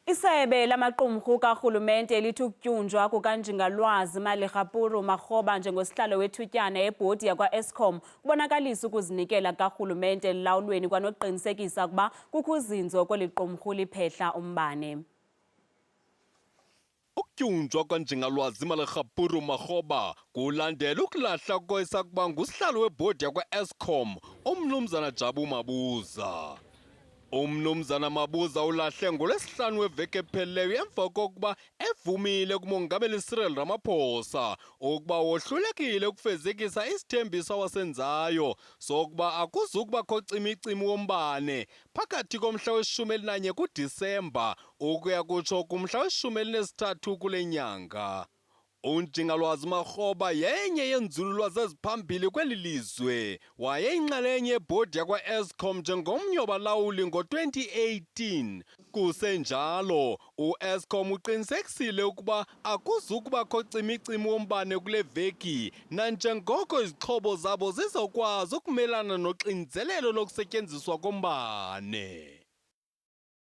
Isebe lamaqumrhu karhulumente lithi ukutyunjwa kukaNjingalwazi Malegapuru Makgoba njengosihlalo wethutyana ebhodi yakwa-Eskom kubonakalisa ukuzinikela kukarhulumente elulawulweni kwanokuqinisekisa ukuba kukho uzinzo kweli qumrhu liphehla umbane. Ukutyunjwa kwaNjingalwazi Malegapuru Makgoba kulandela ukulahla kwesakuba ngusihlalo webhodi yakwa-Eskom uMnumzana Jabu Mabuza. Umnumzana Mabuza ulahle ngoLwesihlanu weveki ephelileyo emva kokuba evumile kuMongameli Cyril Ramaphosa ukuba wohlulekile ukufezekisa isithembiso awasenzayo sokuba akuzukubakho cimicimi wombane phakathi komhla weshumi elinanye kuDisemba ukuya kutsho kumhla weshumi elinesithathu kule nyanga. UNjingalwazi Makgoba yenye yeenzululwazi eziphambili kweli lizwe. Wayeyinxalenye yebhodi yakwa-Eskom njengomnye wabalawuli ngo-2018. Kusenjalo, u-Eskom uqinisekisile ukuba akuzukubakho cimicimi wombane kule veki nanjengoko izixhobo zabo zizokwazi ukumelana noxinzelelo lokusetyenziswa kombane.